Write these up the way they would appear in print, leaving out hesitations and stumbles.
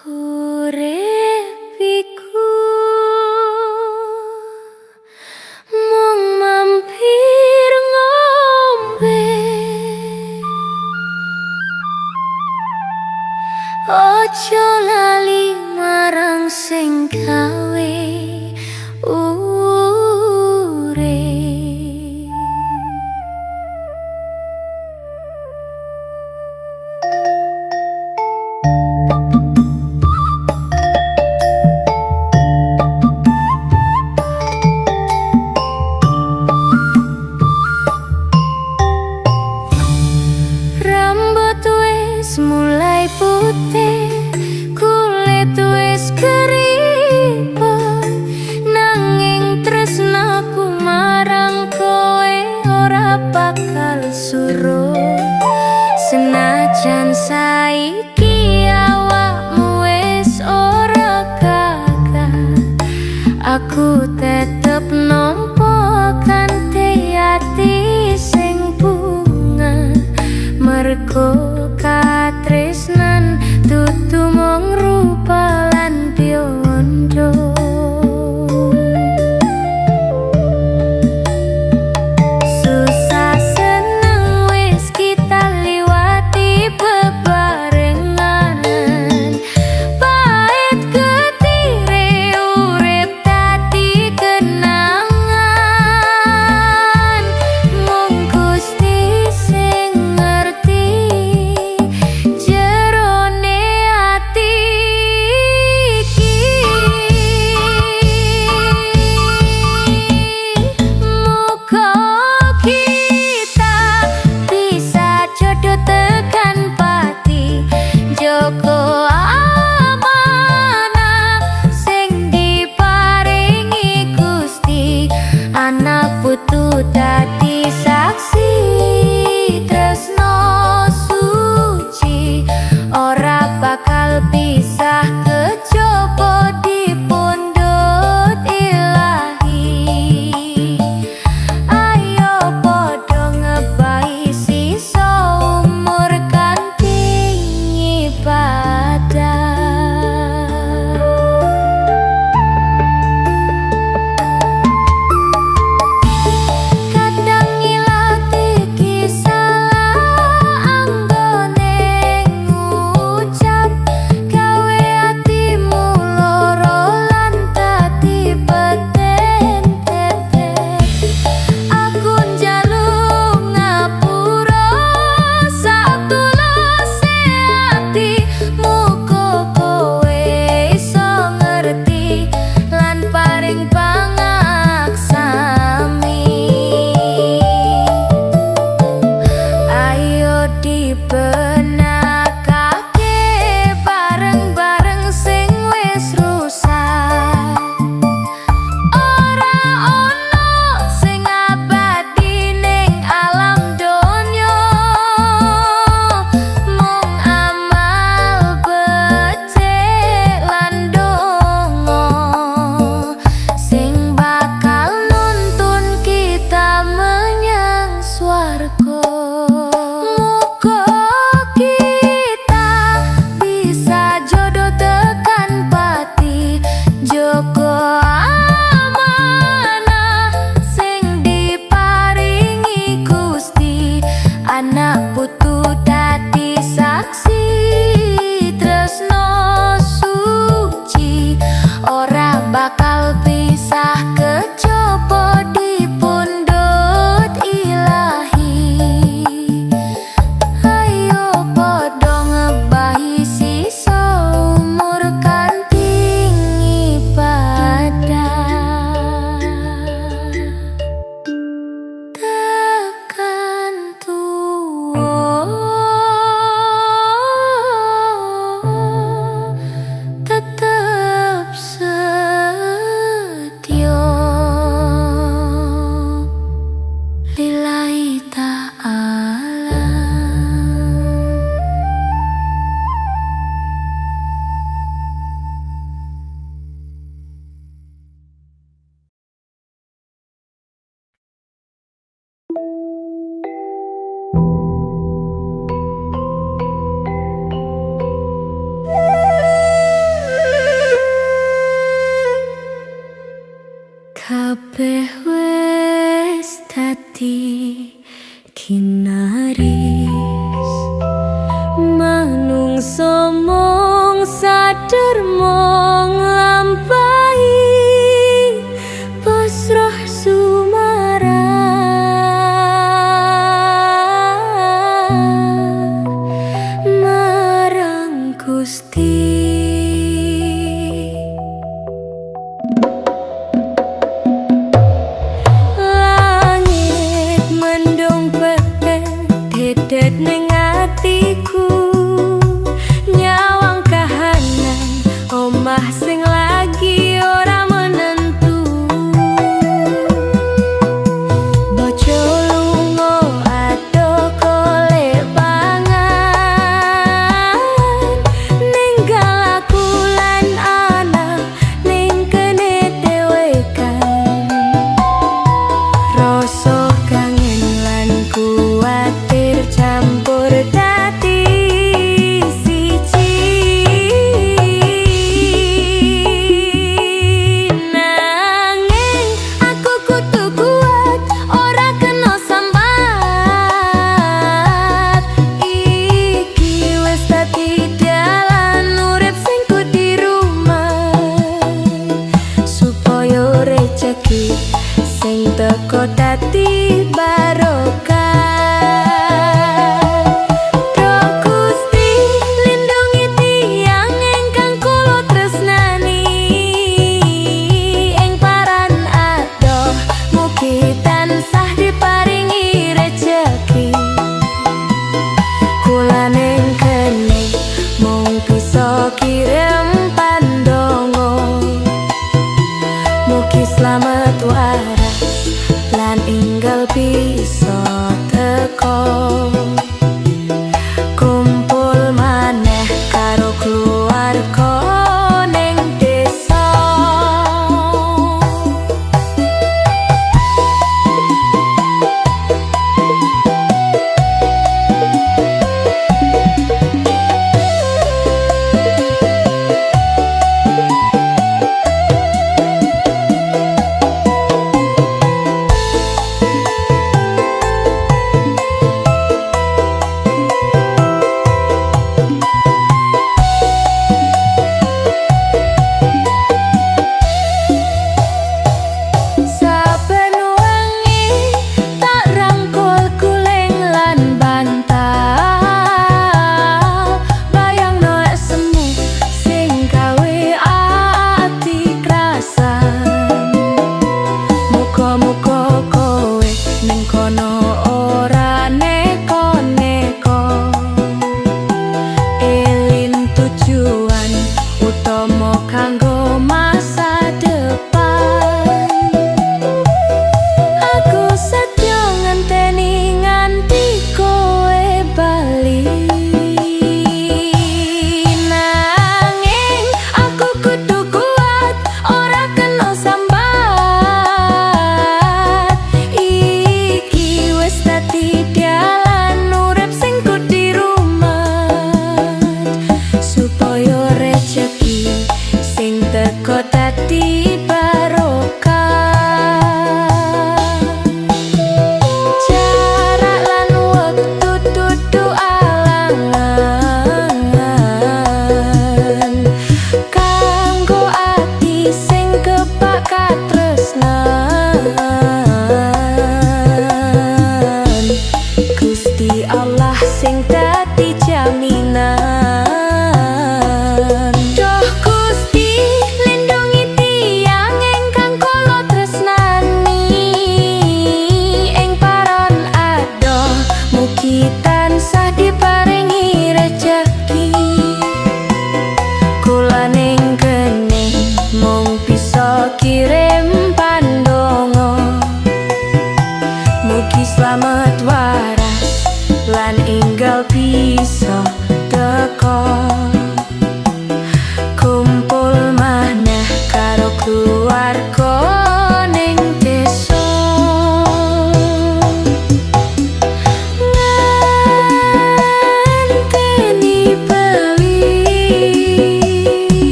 Urip iku mung mampir ngombe. Ojo lali marang sing gawe urip. Rambut wis mulai putih, kulit wis keriput, nanging tresnaku marang kowe ora bakal surut. Senajan saiki awakmu wis ora gagah, aku tetep nampa kanthi ati sing bunga. Mergo katresnan dudu mung rupa lan bondo. Susah seneng wis kita liwati bebarengan, pait getire urip dadi kenangan. Mung Gusti sing ngerti jerone ati iki. Muga kita bisa jodoh tekan pati, jogo amanah sing diparingi Gusti. Anak putu dadi saksi tresno suci, ora bakal pisah kejaba dipundhut ilahi. Ayo padha ngebahi sisa umur kanthi ngibadah. Kadang ngilat iki salah anggone ngucap, gawe atimu loro lan dadi peten-teten. Aku njaluk ngapura satuluse ati, muga kowe iso ngerti lan paring pangaksami. Ayo dibenakake bareng-bareng sing wis rusak. Ora ono sing abadi ning alam donya, mung amal becik lan donga sing bakal nuntun kita menyang swarga. Muga kita bisa jodoh tekan pati, jogo amanah sing diparingi Gusti. Anak putu dadi saksi tresno suci, ora bakal pisah kejaba dipundhut ilahi. Ayo padha ngebahi sisa umur kanthi ngibadah. Tekan tuwa tetep setya lillahi ta'ala. Menungso mung sadar mung nglampahi, pasrah sumarah marang Gusti. Langit mendung peteng, dedet ning atiku, nyawang kahanan omah sing lagi ora menentu. Bojo lunga adoh golek pangan, ninggal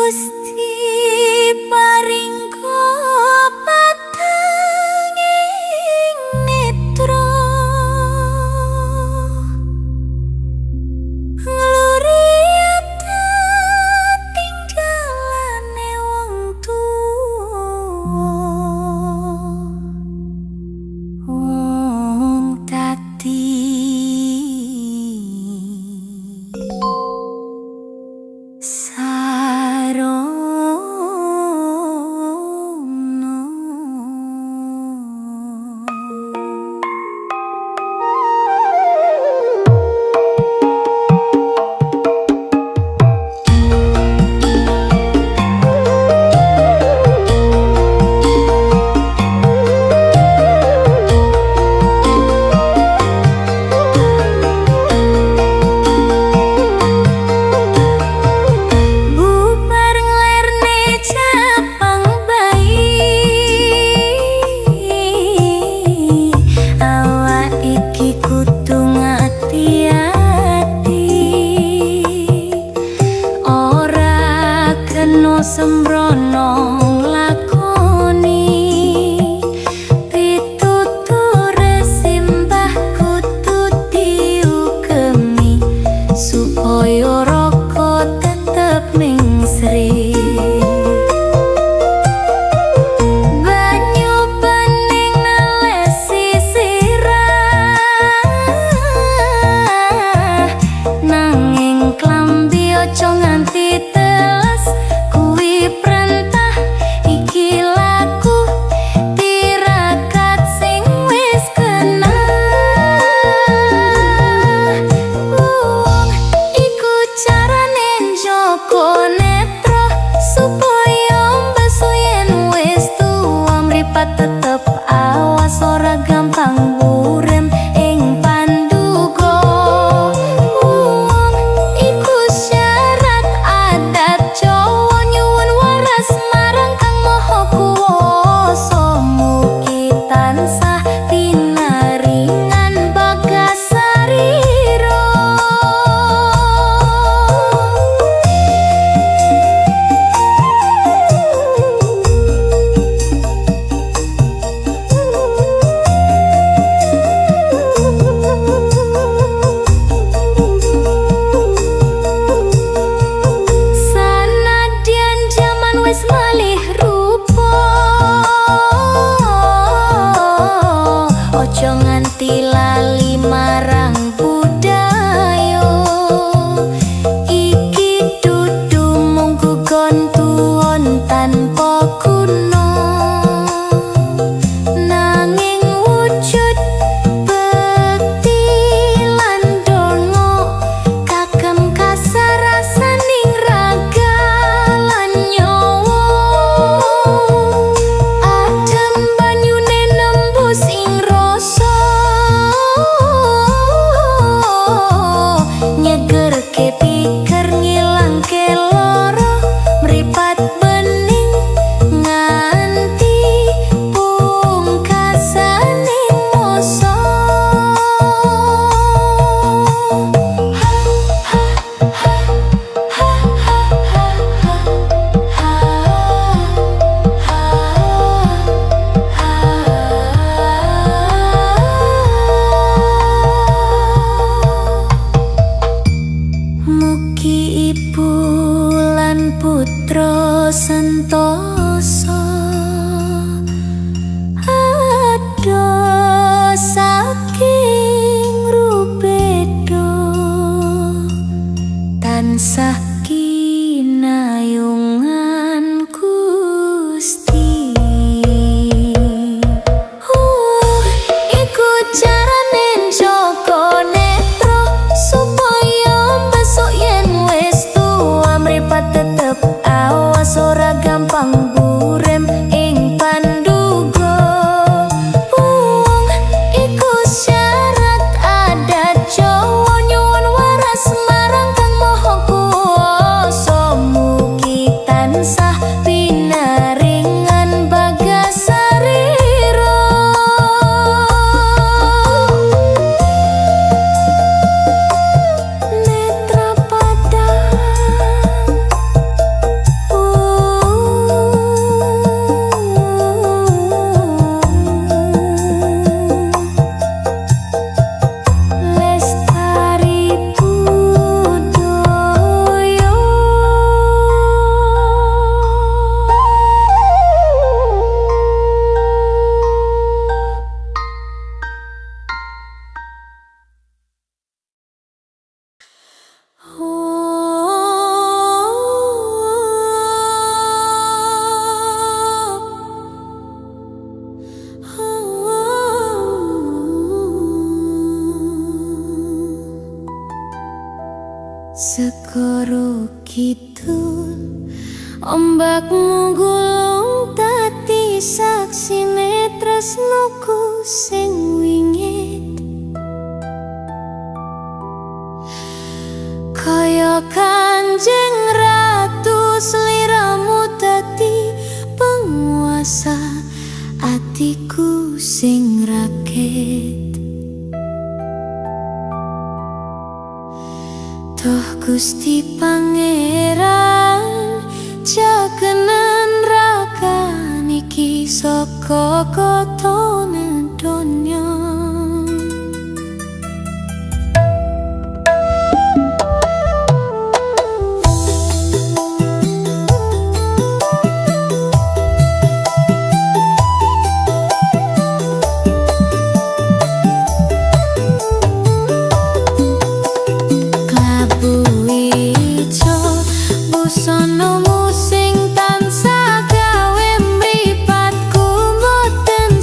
Gusti paringa patanging netra, ngluri tinggalane wong tuwa, wong dadi sarana. Bubar nglerne capang bayi, awak iki kudu ngati-ati, ora kena sembrono nglakoni. Pituture simbah kudu diugemi supaya raga tetep mingsri. Banyu bening nelesi sirah, nanging klambi aja nganti teles. Kuwi prentah, iki laku tirakat sing wis kena. Wong iku carane njaga netra supaya mbesu yen wis tuwa. Mripat tetep awas, ora gampang burem ing panduga. Wong iku syarat adat Jawa, nyuwun waras marang Kang Maha Kuwasa, mugi tansah pinaringan bagas sarira. Sanadyan jaman wis malih rupa, aja nganti lali marang budaya. Iki dudu mung gugon tuwon tanpa guna, nanging wujud bekti lan donga kagem kasarasaning raga lan nyawa. Adem banyune nembus ing rasa. Segara kidul ombak nggulung dadi saksine tresnoku sing wingit. Kaya Kanjeng Ratu, sliramu dadi penguasa atiku sing rakit. Toh Gusti Pangeran, jagenen ragan iki saka kotone donya. Klabu ijo busanamu sing tansah gawe mripatku mboten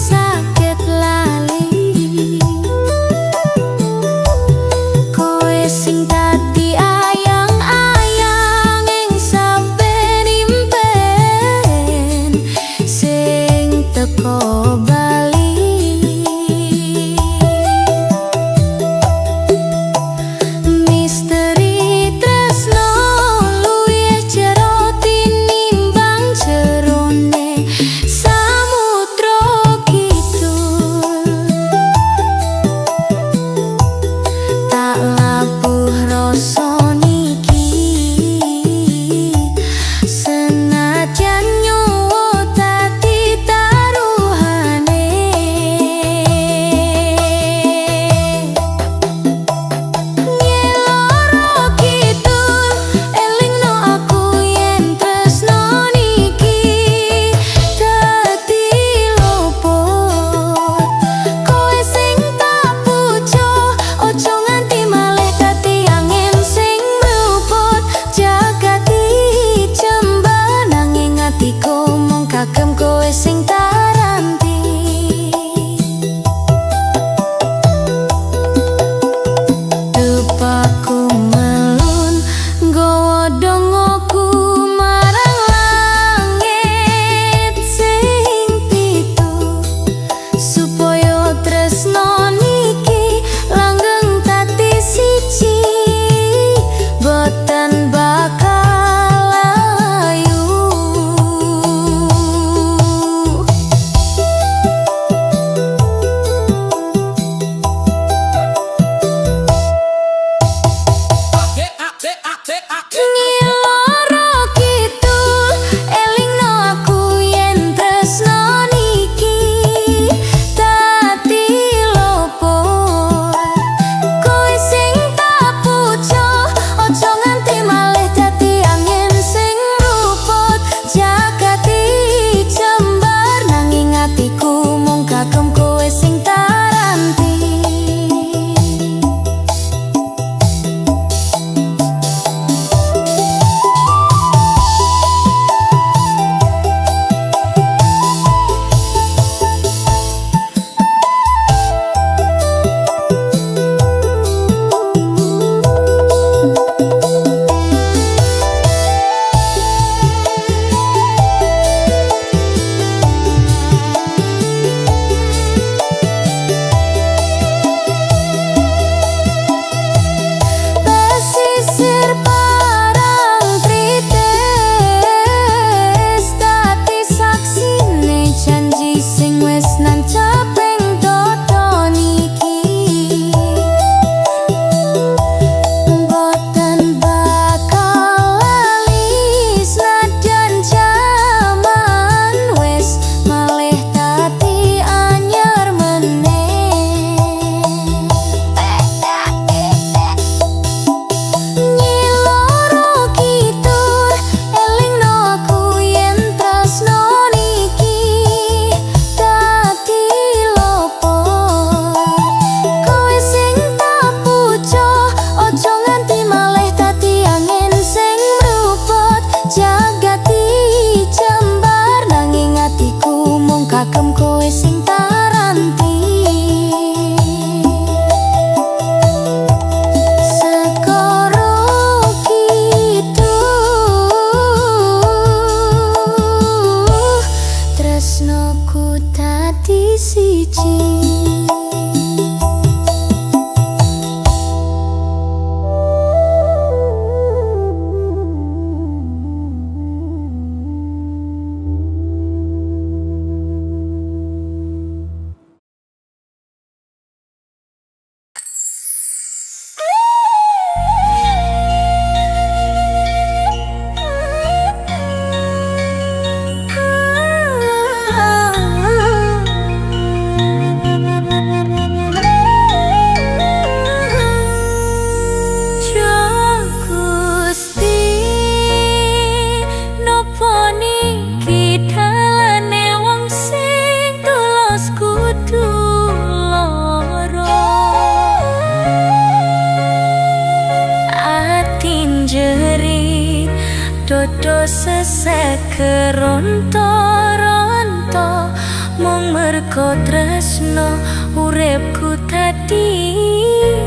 Padha sesek ronto-ronto mung mergo tresno uripku dadi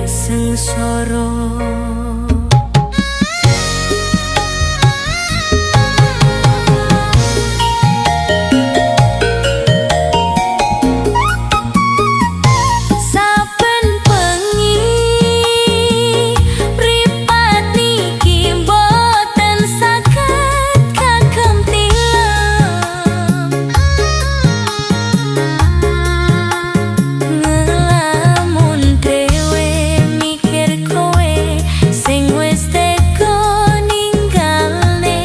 sengsara. Saben bengi mripat niki mboten saged kagem tilem, ngelamun dhewe mikir kowe sing wis tega ninggalne.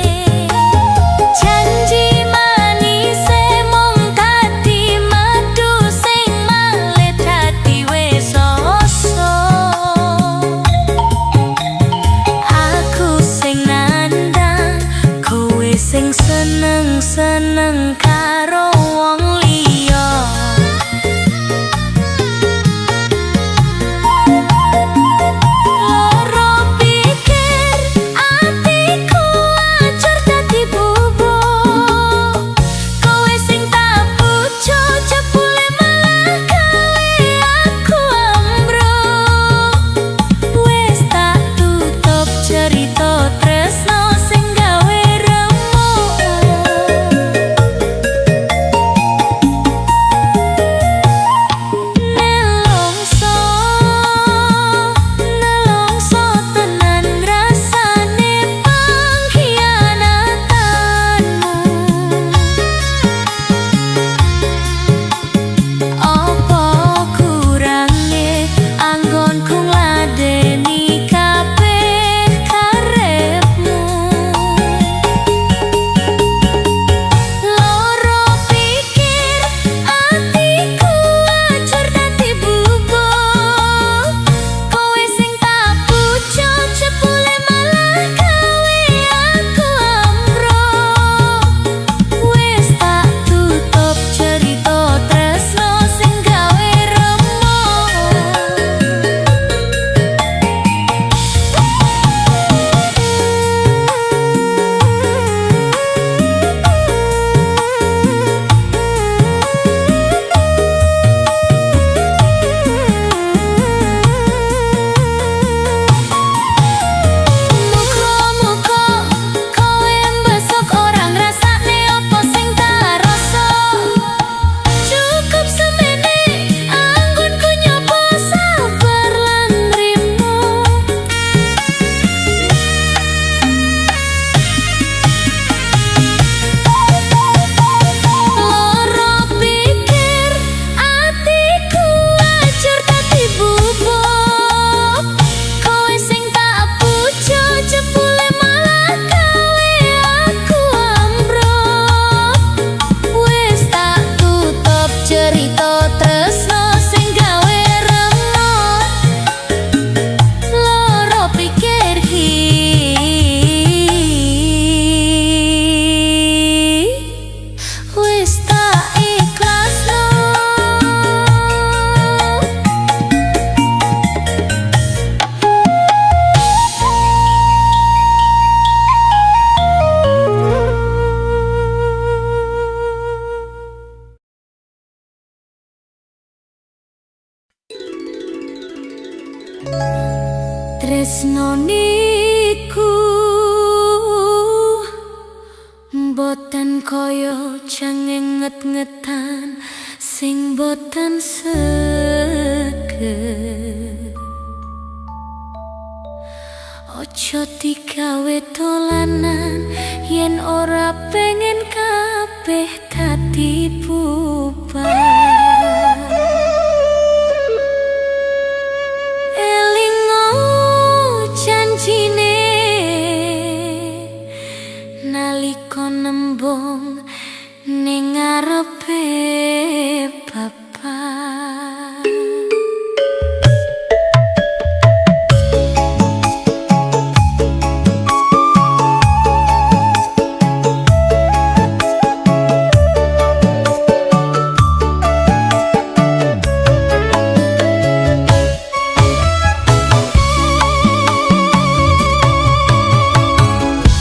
Janji manise mung dadi madu sing malih dadi wis asa. Aku sing nandang, kowe sing seneng-seneng karo wong liya. Loro pikir atiku acur dadi bubuk, kowe sing tak pujo jebule malah gawe aku ambruk. Wis tak tutup cerita tresno sing gawe remuk. Nelongso, nelongso tenan rasane pengkhianatanmu. Apa kurange anggonku ngladeni kabeh karepmu? Loro pikir atiku acur dadi bubuk, kowe sing tak pujo jebule malah gawe aku ambruk. Wis tak tutup cerita tresno sing gawe remuk. Muga-muga kowe besok ora ngrasakne apa sing tak rasa. Cukup semene anggonku nyoba sabar lan nrimo. Loro pikir atiku acur dadi bubuk, kowe sing tak pujo jebule malah gawe aku ambruk. Wis tak tutup cerita tresno sing gawe remuk. Loro pikir ki wis tak ikhlasno. Tresno niku mboten kaya cengeng nget-ngetan sing boten seger. Ojo digawe dolanan yen ora pengen kabeh dadi bubar. Elingo janjine nalika nembung ning ngarepe bapak.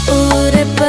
Urip.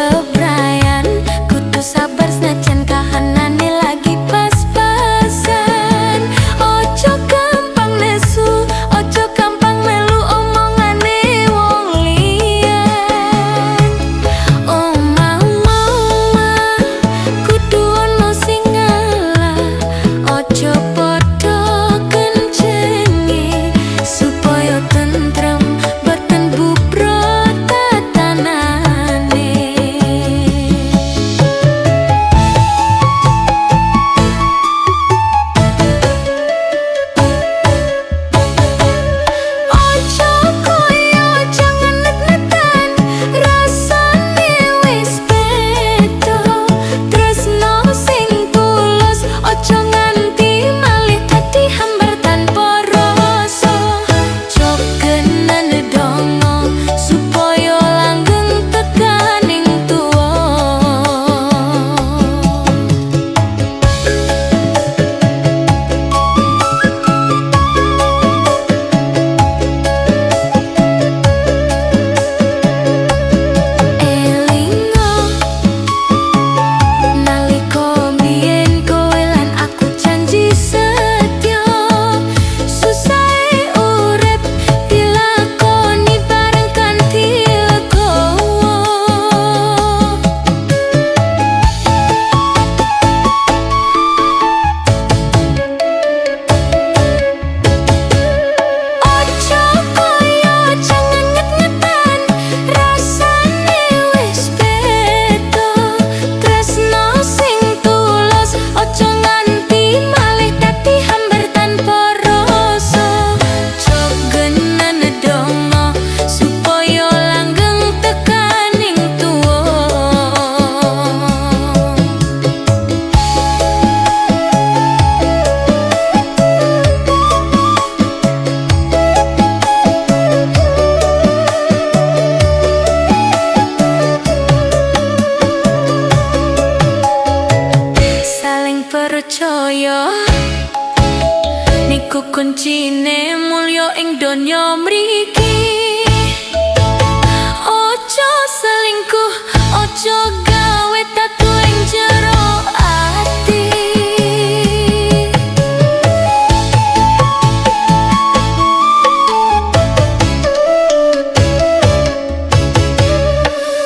Kuncine mulya ing donya mriki. Ojo selingkuh, ojo gawe tatu ing jero ati.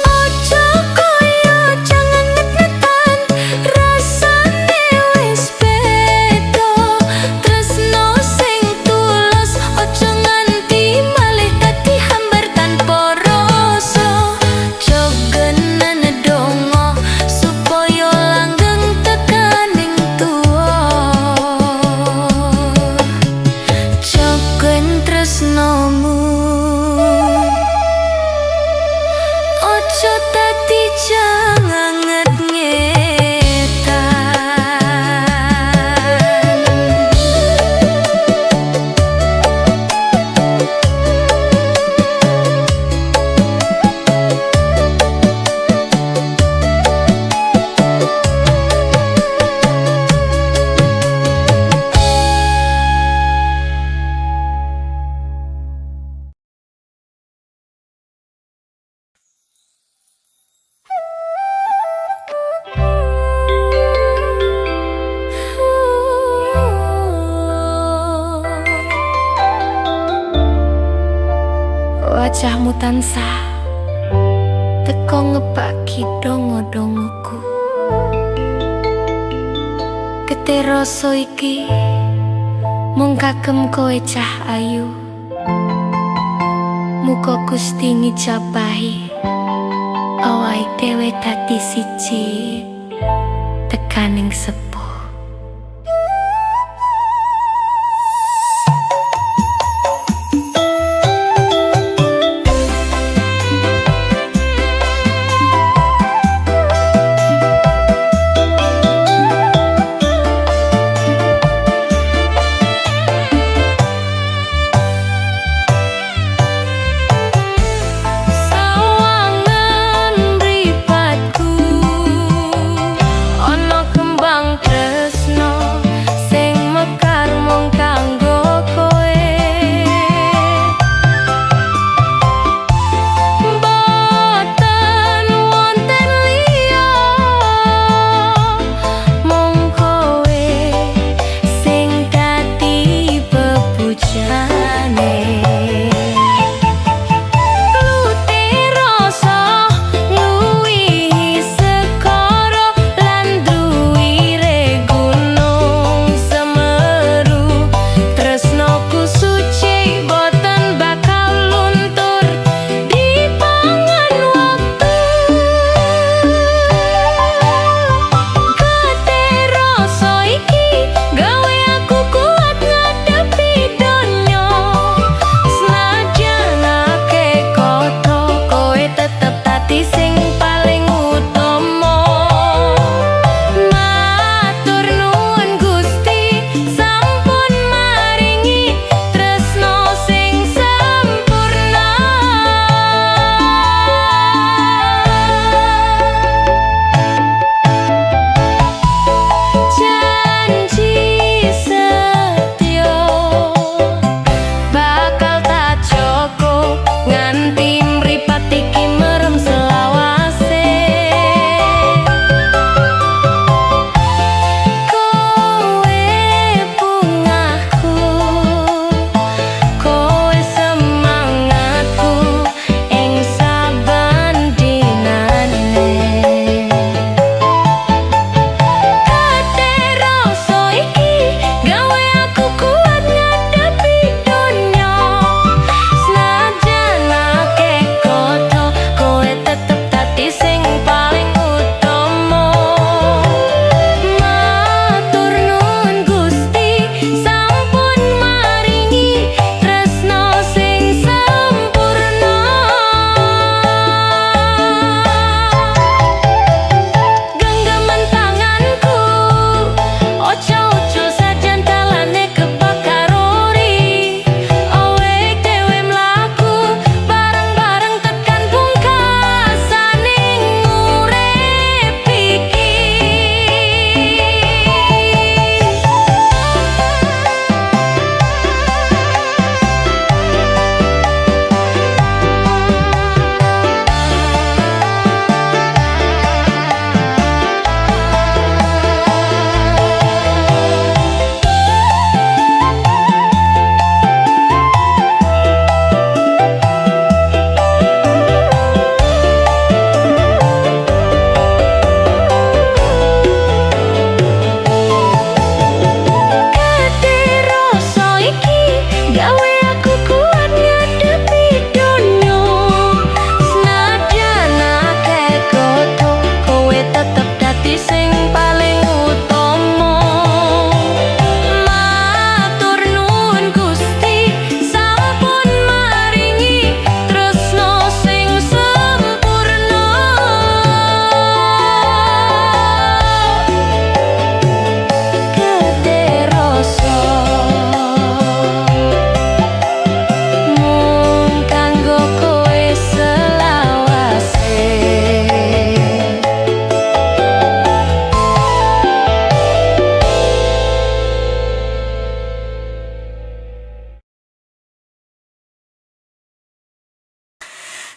Ojo koyo jangan nget-ngetan, rasane wis beda. Tresno sing tulus ojo nganti malih dadi hambar tanpa rasa. Jogenen donga supaya langgeng tekaning tuwa. Jogen tresnomu ojo dadi jangan nget-ngetan. Wajahmu tansah teko ngebaki dongo-dongoku. Gete rasa iki mung kagem kowe cah ayu. Muga Gusti ngijabahi awake dhewe dadi siji tekaning sepuh. Sawangan mripatku ana kembang.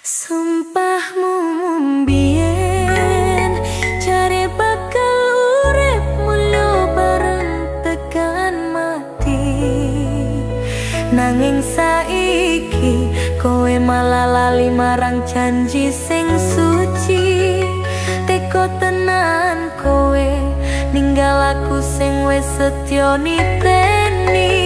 Sumpahmu mbiyen jare bakal urip mulya bareng tekan mati. Nanging saiki kowe malah lali marang janji sing suci. Teko tenan kowe ninggal aku sing wis setya niteni.